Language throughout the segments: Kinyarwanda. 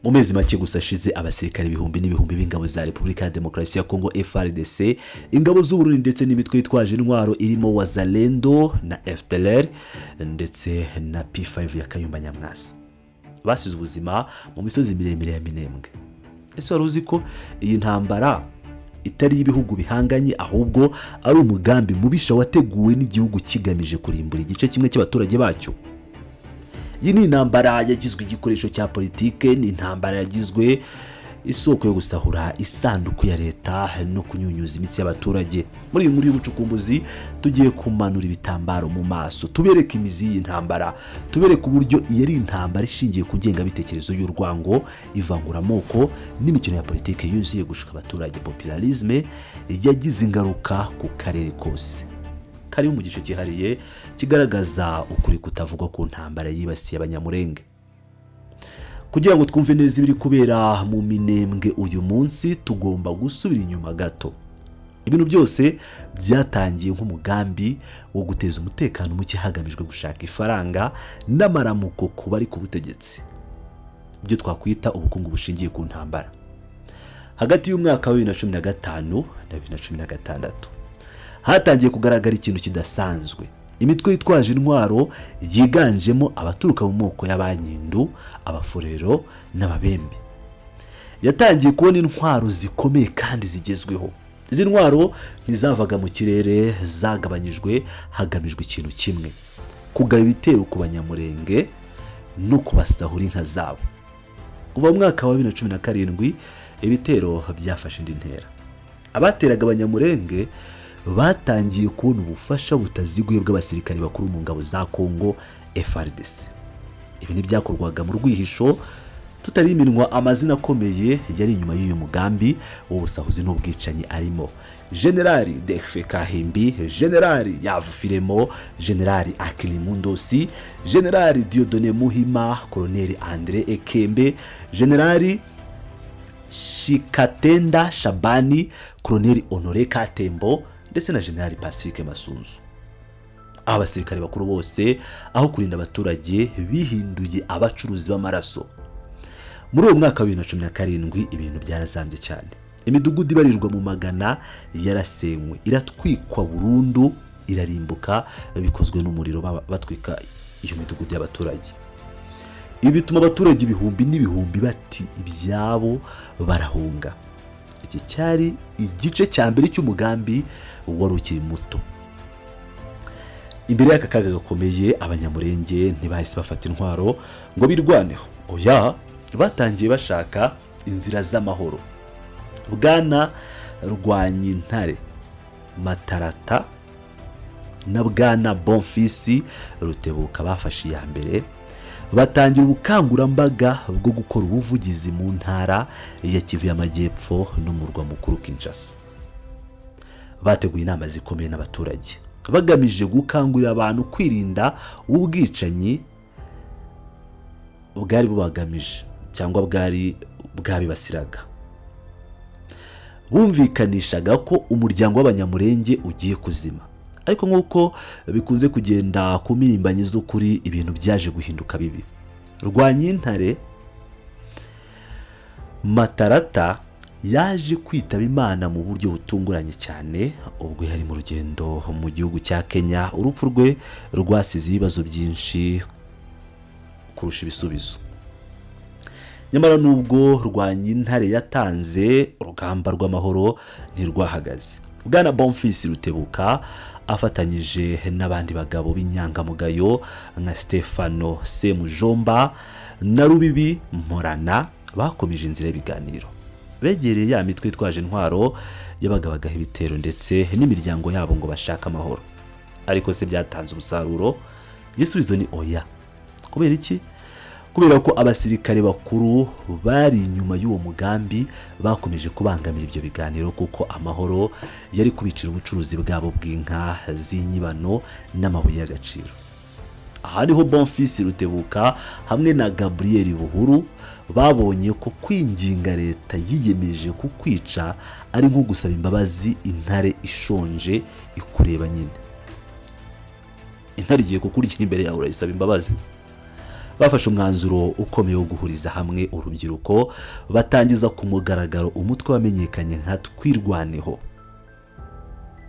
Mu mezi make gusa ashize, abasirikare ibihumbi n'ibihumbi b'ingabo za Repubulika ya Demokarasi ya Kongo, FARDC, ingabo z'Uburundi ndetse n'imitwe yitwaje intwaro irimo Wazalendo na FDLR ndetse na P5 ya Kayumba Nyamwasa basize ubuzima mu misozi miremire ya Minembwe. Ese wari uzi ko iyi ntambara itari iy'ibihugu bihanganye, ahubwo ari umugambi mubisha wateguwe n'igihugu kigamije kurimbura igice kimwe cy'abaturage bacyo? Iyi ni intambara yagizwe igikoresho cya politike, ni intambara yagizwe isoko yo gusahura isanduku ya leta no kunyunyuza imitsi y'abaturage. Muri iyi nkuru y'ubucukumbuzi tugiye kumanura ibitambaro mu maso, tubereke imizi y'iyi ntambara, tubereke uburyo iyi ari intambara ishingiye ku ngengabitekerezo y'urwango, ivanguramoko n'imikino ya politike yuzuye gushuka abaturage, populisme, yagize ingaruka ku karere kose kari mu gice cyihariye kigaragaza ukuri kutavugwa ku ntambara yibasiye Abanyamurenge. Kugira ngo twumve neza ibiri kubera mu Minembwe uyu munsi, tugomba gusubira inyuma gato. Ibintu byose byatangiye nk'umugambi wo guteza umutekano muke hagamijwe gushaka ifaranga n'amaramuko ku bari ku butegetsi, ibyo twakwita ubukungu bushingiye ku ntambara. Hagati y'umwaka wa 2015 na 2016 hatangiye kugaragara ikintu kidasanzwe. Imitwe yitwaje intwaro yiganjemo abaturuka mu moko y'Abanyindu, Abafurero n'Ababembe yatangiye kubona intwaro zikomeye kandi zigezweho. Izi ntwaro ntizavaga mu kirere, zagabanyijwe hagamijwe ikintu kimwe: kugaba ibitero ku Banyamurenge no kubasahura inka zabo. Kuva mu mwaka wa 2017 ibitero byafashe indi ntera. Abateraga Abanyamurenge batangiye kubona ubufasha butaziguye bw'abasirikare bakuru mu ngabo za Congo, FARDC. Ibi ntibyakorwaga mu rwihisho. Tutari iminwa, amazina akomeye yari inyuma y'uyu mugambi w'ubusahuzi n'ubwicanyi arimo Generali Delphin Kahimbi, Generali Yavu Filemo, Generali Akilimundosi, Generali Dieudonné Muhima, Koloneli Andre Ekembe, Generali Shikatenda Shabani, Koloneli Honore Katembo ndetse na Generali Pacifique Masunzu. Aho abasirikare bakuru bose, aho kurinda abaturage, bihinduye abacuruzi b'amaraso. Muri uwo mwaka wa 2017 ibintu byarazambye cyane. Imidugudu ibarirwa mu magana yarasenywe, iratwikwa burundu, irarimbuka bikozwe n'umuriro, batwika iyo midugudu y'abaturage. Ibi bituma abaturage ibihumbi n'ibihumbi bati ibyabo barahunga. Iki cyari igice cya mbere cy'umugambi wari ukiri muto. Imbere y'aka kaga gakomeye, Abanyamurenge ntibahise bafata intwaro ngo birwaneho. Oya, batangiye bashaka inzira z'amahoro. Bwana Rwanyintare Matarata na Bwana Bonfisi Rutebuka bafashe iya mbere, batangira ubukangurambaga bwo gukora ubuvugizi mu ntara ya Kivu y'Amajyepfo n'umurwa mukuru Kinshasa. Bateguye inama zikomeye n'abaturage bagamije gukangurira abantu kwirinda ubwicanyi bwari bubagamije cyangwa bwari bwabibasiraga. Bumvikanishaga ko umuryango w'Abanyamurenge ugiye kuzima. Ariko nk'uko bikunze kugenda ku mpirimbanyi z'ukuri, ibintu byaje guhinduka bibi. Rwanyintare Matarata yaje kwitaba Imana mu buryo butunguranye cyane ubwo yari mu rugendo mu gihugu cya Kenya. Urupfu rwe rwasize ibibazo byinshi kurusha ibisubizo. Nyamara nubwo Rwanyintare yatanze, urugamba rw'amahoro ntirwahagaze. Bwana Bonfisi Rutebuka afatanyije n'abandi bagabo b'inyangamugayo nka Stefano Semujomba na Rubibi Mporana bakomeje inzira y'ibiganiro. Begereye ya mitwe itwaje intwaro yabagabagaho ibitero ndetse n'imiryango yabo ngo bashake amahoro. Ariko se byatanze umusaruro? Igisubizo ni oya. Kubera iki? Kubera ko abasirikare bakuru bari inyuma y'uwo mugambi bakomeje kubangamira ibyo biganiro, kuko amahoro yari kubicira ubucuruzi bwabo bw'inka z'inyibano n'amabuye y'agaciro. Aha niho Bonfisi Rutebuka hamwe na Gaburiyeri Buhuru babonye ko kwinginga leta yiyemeje kukwica ari nko gusaba imbabazi intare ishonje ikureba nyine. Intare igiye kukurya imbere yawe, urayisaba imbabazi? Bafashe umwanzuro ukomeye wo guhuriza hamwe urubyiruko, batangiza ku mugaragaro umutwe wamenyekanye nka Twirwaneho.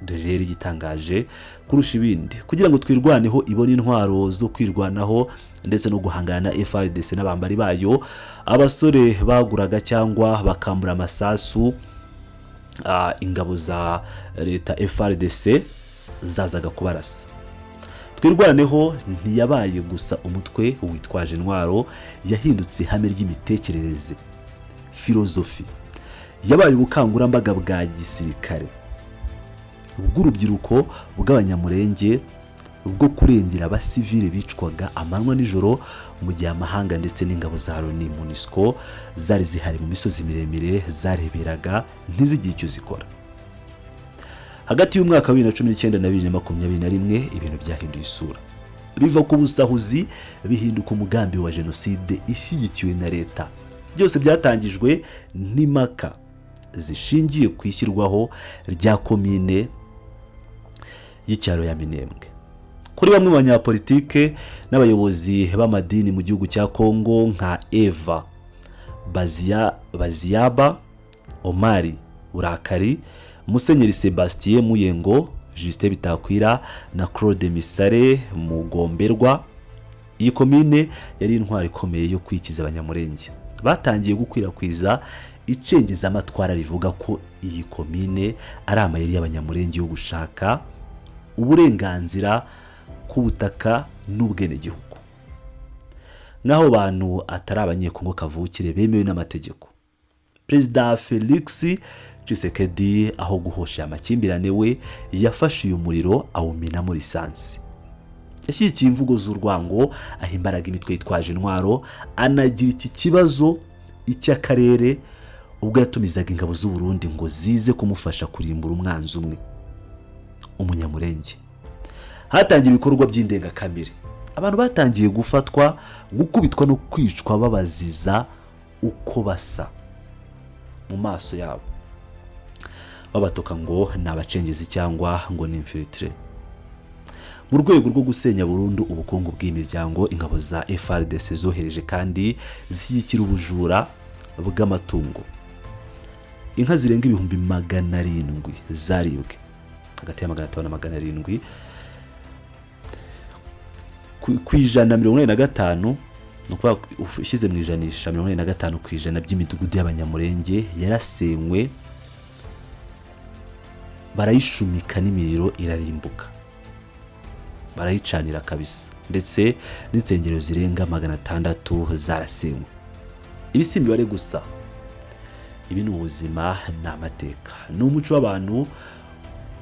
Dore rero igitangaje kurusha ibindi: kugira ngo Twirwaneho ibone intwaro zo kwirwanaho ndetse no guhangana na FARDC n'abambari bayo, abasore baguraga cyangwa bakambura amasasu ingabo za leta FARDC zazaga kubarasa. Twirwaneho ntiyabaye gusa umutwe witwaje intwaro, yahindutse ihame ry'imitekerereze, filozofi. Yabaye ubukangurambaga bwa gisirikare bw'urubyiruko bw'Abanyamurenge bwo kurengera abasivile bicwaga amanywa nijoro, mu gihe amahanga ndetse n'ingabo za Loni, MONUSCO, zari zihari mu misozi miremire zareberaga ntizigire icyo zikora. Hagati y'umwaka wa 2019 na 2021, ibintu byahinduye isura, biva ku busahuzi bihinduka umugambi wa jenoside ishyigikiwe na leta. Byose byatangijwe n'impaka zishingiye ku ishyirwaho rya komine y'icyaro ya Minembwe. Kuri bamwe mu banyapolitike n'abayobozi b'amadini mu gihugu cya Kongo nka Eva Baziyaba, Omari Burakari, Musenyeri Sebastien Muyengo, Justin Bitakwira na Claude Misare Mugomberwa, iyi komine yari intwaro ikomeye yo kwikiza Abanyamurenge. Batangiye gukwirakwiza icengezamatwara rivuga ko iyi komine ari amayeri y'Abanyamurenge yo gushaka uburenganzira ku butaka n'ubwenegihugu, nk'aho bantu atari Abanyekongo kavukire bemewe n'amategeko. Perezida Felix Tshisekedi, aho guhosha amakimbirane, we yafashe uyu muriro awumenamo lisansi. Yashyigikiye imvugo z'urwango, aha imbaraga imitwe yitwaje intwaro, anagira iki kibazo icy'akarere ubwo yatumizaga ingabo z'u Burundi ngo zize kumufasha kurimbura umwanzi umwe, Umunyamurenge. Hatangiye ibikorwa by'indengakamere, abantu batangiye gufatwa, gukubitwa no kwicwa babaziza uko basa mu maso yabo, babatoka ngo ni abacengezi cyangwa ngo ni infiltrés. Mu rwego rwo gusenya burundu ubukungu bw'imiryango, ingabo za FARDC zohereje kandi zishyigikira ubujura bw'amatungo. Inka zirenga 700,000 zaribwe, hagati ya 500 na 700 85%. Ni ukuvuga ushyize mu ijanisha, 85% by'imidugudu y'Abanyamurenge yarasenywe, barayishumika n'imiriro irarimbuka, barayicanira kabisa, ndetse n'insengero zirenga 600 zarasenywe. Ibi si imibare gusa, ibi ni ubuzima, ni amateka, ni umuco w'abantu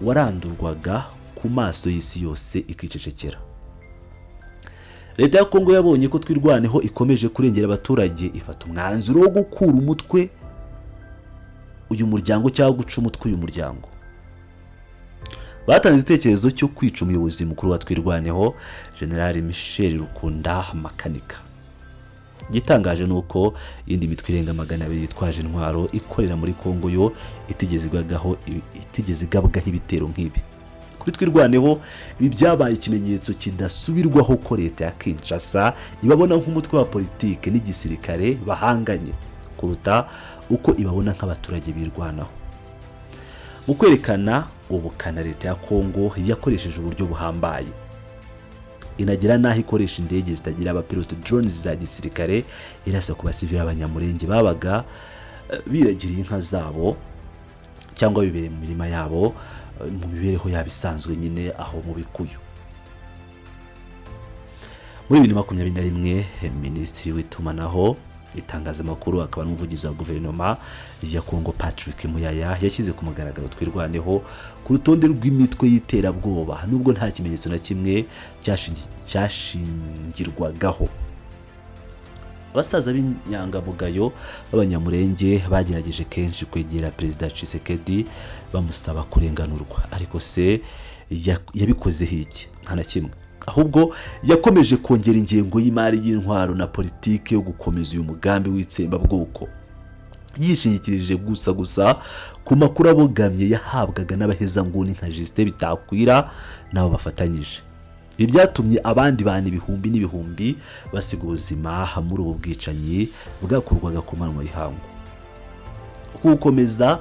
warandurwaga ku maso y'isi yose ikicecekera. Leta ya Kongo yabonye ko Twirwaneho ikomeje kurengera abaturage, ifata umwanzuro wo gukura umutwe uyu muryango cyangwa guca umutwe uyu muryango. Batanze igitekerezo cyo kwica umuyobozi mukuru wa Twirwaneho, General Michel Rukunda Makanika. Igitangaje ni uko iyindi mitwe irenga 200 yitwaje intwaro ikorera muri Kongo yo itigeze igabwaho ibitero nk'ibi. Kuri Twirwaneho, ibi byabaye ikimenyetso kidasubirwaho ko leta ya Kinshasa ibabona nk'umutwe wa politike n'igisirikare bahanganye kuruta uko ibabona nk'abaturage birwanaho. Mu kwerekana ubukana, leta ya Kongo yakoresheje uburyo buhambaye, inagira n'aho ikoresha indege zitagira abapilote, drones za gisirikare, irasa ku basivili b'Abanyamurenge babaga biragiriye inka zabo cyangwa bibereye mu mirima yabo, mu mibereho yabo isanzwe nyine aho mu bikuyu. Muri 2021, minisitiri w'itumanaho, itangazamakuru akaba n'umuvugizi wa guverinoma ya Kongo, Patrick Muyaya, yashyize ku mugaragaro Twirwaneho ku rutonde rw'imitwe y'iterabwoba, nubwo nta kimenyetso na kimwe cyashingirwagaho. Abasaza b'inyangamugayo b'Abanyamurenge bagerageje kenshi kwegera Perezida Tshisekedi bamusaba kurenganurwa, ariko se yabikozeho iki? Nta na kimwe. Ahubwo yakomeje kongera ingengo y'imari y'intwaro na politiki yo gukomeza uyu mugambi w'itsembabwoko, yishingikirije gusa gusa ku makuru abogamye yahabwaga n'abahezanguni nka Justin Bitakwira n'abo bafatanyije. Ibi byatumye abandi bantu ibihumbi n'ibihumbi basiga ubuzima muri ubu bwicanyi bwakorwaga ku manywa y'ihangu. Gukomeza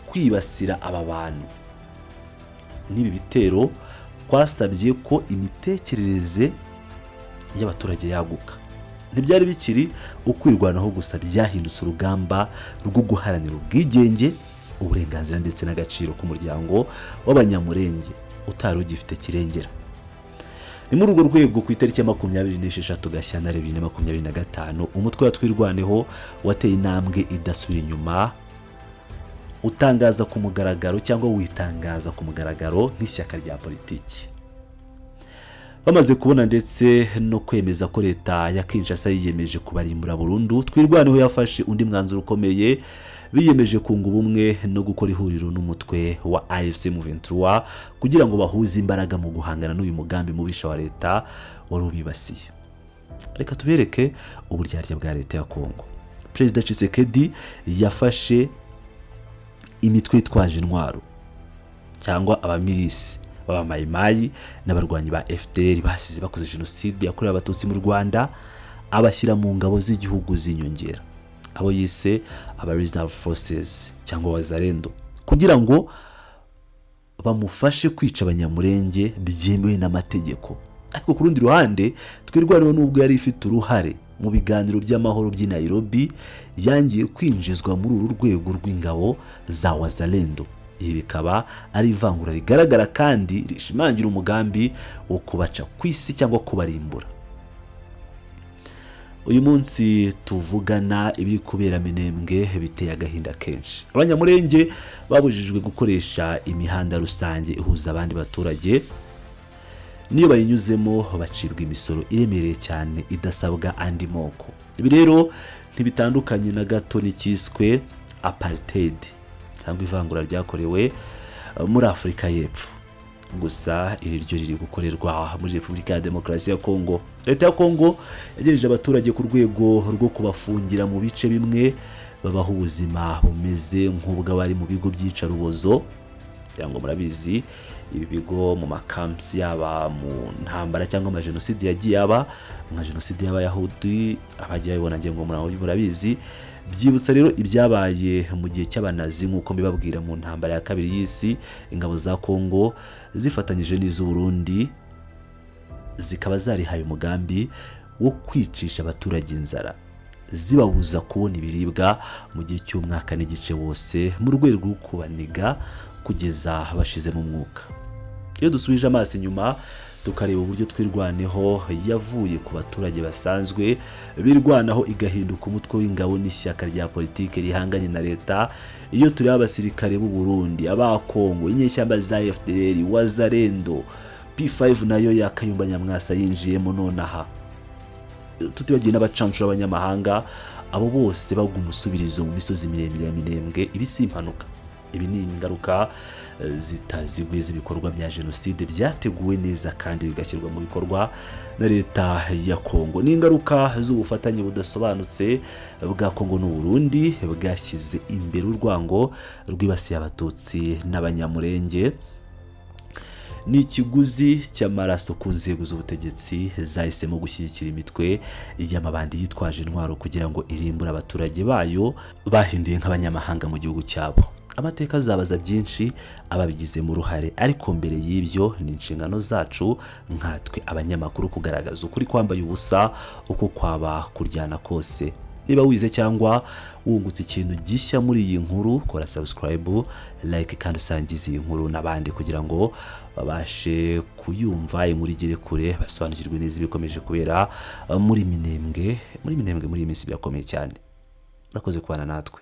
kwibasira aba bantu n'ibi bitero kwasabye ko imitekerereze y'abaturage yaguka. Ntibyari bikiri ukwirwanaho gusa, byahindutse urugamba rwo guharanira ubwigenge, uburenganzira ndetse n'agaciro k'umuryango w'Abanyamurenge utari ugifite kirengera. Ni muri urwo rwego, ku itariki ya 26 Gashyantare 2025, umutwe wa Twirwaneho wateye intambwe idasubira inyuma, utangaza ku mugaragaro cyangwa witangaza ku mugaragaro nk'ishyaka rya politiki. Bamaze kubona ndetse no kwemeza ko leta ya Kinshasa yiyemeje kubarimbura burundu, Twirwaneho yafashe undi mwanzuro ukomeye. Biyemeje kunga ubumwe no gukora ihuriro n'umutwe wa AFC M23 kugira ngo bahuze imbaraga mu guhangana n'uyu mugambi mubisha wa leta wari ubibasiye. Reka tubereke uburyarya bwa leta ya Kongo. Perezida Tshisekedi yafashe imitwe yitwaje intwaro cyangwa abamilisi b'Abamayimayi n'abarwanyi ba FDLR basize bakoze jenoside yakorewe Abatutsi mu Rwanda, abashyira mu ngabo z'igihugu z'inyongera, abo yise aba reserve forces cyangwa Wazalendo, kugira ngo bamufashe kwica Abanyamurenge byemewe n'amategeko. Ariko ku rundi ruhande, Twirwaneho, nubwo yari ifite uruhare mu biganiro by'amahoro by'i Nairobi, yangiye kwinjizwa muri uru rwego rw'ingabo za Wazalendo. Ibi bikaba ari ivangura rigaragara kandi rishimangira umugambi wo kubaca ku isi cyangwa kubarimbura. Uyu munsi tuvugana, ibiri kubera Minembwe biteye agahinda kenshi. Abanyamurenge babujijwe gukoresha imihanda rusange ihuza abandi baturage. Niyo bayinyuzemo bacibwa imisoro iremereye cyane idasabwa andi moko. Ibi rero ntibitandukanye na gato n'icyiswe apartheid cyangwa ivangura ryakorewe muri Afurika y'Epfo. Gusa iri ryo riri gukorerwa muri Repubulika ya Demokarasi ya Kongo. Leta ya Kongo yagejeje abaturage ku rwego rwo kubafungira mu bice bimwe, babaha ubuzima bumeze nk'ubw'abari mu bigo by'iyicarubozo. Kugira ngo murabizi, ibi bigo mu makampusi, yaba mu ntambara cyangwa amajenoside yagiye aba, nka jenoside y'Abayahudi, abagiye babibona ngira ngo murabizi. Byibutsa rero ibyabaye mu gihe cy'Abanazi, nk'uko mbibabwira, mu ntambara ya kabiri y'isi, ingabo za Kongo zifatanyije n'iz'Uburundi zikaba zarihaye umugambi wo kwicisha abaturage inzara, zibabuza kubona ibiribwa mu gihe cy'umwaka n'igice wose, mu rwego rwo kubaniga kugeza bashizemo umwuka. Iyo dusubije amaso inyuma tukareba uburyo Twirwaneho yavuye ku baturage basanzwe birwanaho igahinduka umutwe w'ingabo n'ishyaka rya politiki rihanganye na leta, iyo tureba abasirikare b'u Burundi, aba Kongo, inyeshyamba za FDLR, Wazalendo, P5 nayo ya Kayumba Nyamwasa yinjiyemo nonaha, tutibagiwe n'abacancuro b'abanyamahanga, abo bose bagwa umusubirizo mu misozi miremire ya Minembwe, ibi si impanuka. Ibi ni ingaruka zitaziguye z'ibikorwa bya jenoside byateguwe neza kandi bigashyirwa mu bikorwa na leta ya Kongo. Ni ingaruka z'ubufatanye budasobanutse bwa Kongo n'u Burundi bwashyize imbere urwango rwibasiye Abatutsi n'Abanyamurenge. Ni ikiguzi cy'amaraso ku nzego z'ubutegetsi zahisemo gushyigikira imitwe y'amabandi yitwaje intwaro kugira ngo irimbure abaturage bayo bahinduye nk'abanyamahanga mu gihugu cyabo. Amateka azabaza byinshi ababigizemo uruhare, ariko mbere y'ibyo ni inshingano zacu nkatwe abanyamakuru kugaragaza ukuri kwambaye ubusa, uko kwaba kuryana kose. Niba wize cyangwa wungutse ikintu gishya muri iyi nkuru, kora subscribe, like kandi usangize iyi nkuru n'abandi kugira ngo babashe kuyumva, inkuru igere kure, basobanukirwe neza ibikomeje kubera muri Minembwe. Muri Minembwe muri iyi minsi birakomeye cyane. Murakoze kubana natwe.